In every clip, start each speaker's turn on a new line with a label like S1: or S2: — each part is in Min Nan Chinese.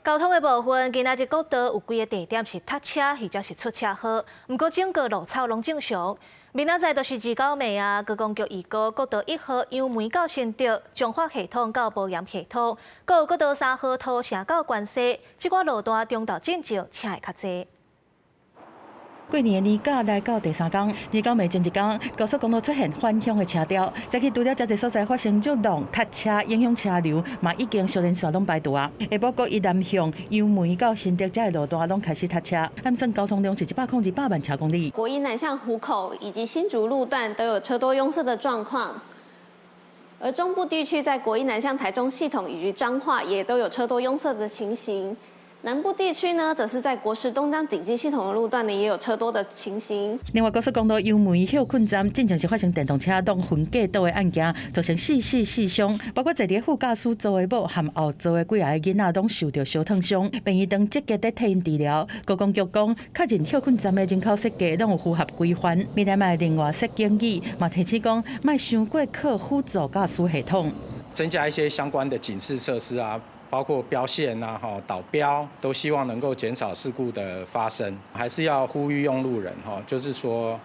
S1: 交通的部分，今仔日國道有幾个地點是塞車，或者是出車禍。毋過整個路草攏正常。明仔載就是29暝啊，觀光局預告國道1號楊梅到新竹、彰化系統到埔鹽系統，閣有國道3號土城到關西，這寡路段中晝進前車會較濟。
S2: 過年的年假來到第三工，29暝前一工，高速公路出現返鄉的車潮，早起除了誠濟所在發生熱浪、塞車，影響車流，嘛已經小連線攏排除啊。下晡國一南向楊梅到新竹這个路段攏開始塞車，按算交通量是102萬車公里。
S3: 國一南向湖口以及新竹路段都有車多擁塞的狀況，而中部地區在國一南向台中系統以及彰化也都有車多擁塞的情形。南部地區呢，則是在國十東江頂級系統的路段呢，也有車多的情形。
S2: 另外，高速公路楊梅歇睏站進前是發生電動車撞分隔島的案件，造成四死四傷，包括坐佇副駕駛座的某和後座的幾个囡仔攏受著燒燙傷，病院當積極咧替𪜶治療。高公局講，確認歇睏站的人口設計攏有符合規範。未來嘛會另外設警語，嘛提醒講，莫傷過靠輔助駕駛系統，
S4: 增加一些相關的警示設施啊。包括標線啊、哈導標，都希望能夠減少事故的發生。還是要呼籲用路人哈，就是說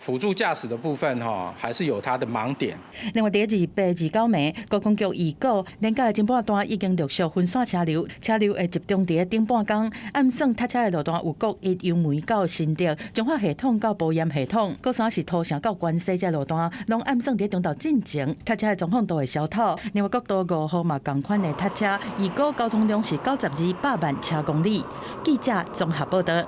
S4: 輔助駕駛的部分哈，還是有它的盲點。
S2: 另外，佇28、29暝，高公局預告，年假的前半段已經陸續分散車流，車流會集中佇頂半工。按算塞車的路段有國一楊梅到新竹、彰化系統到埔鹽系統，閣三是土城到關西這路段，攏按算佇中晝進前，塞車的狀況都會消透。另外，國道5號嘛仝款的塞車，預估交通量是92百萬車公里。記者綜合報道。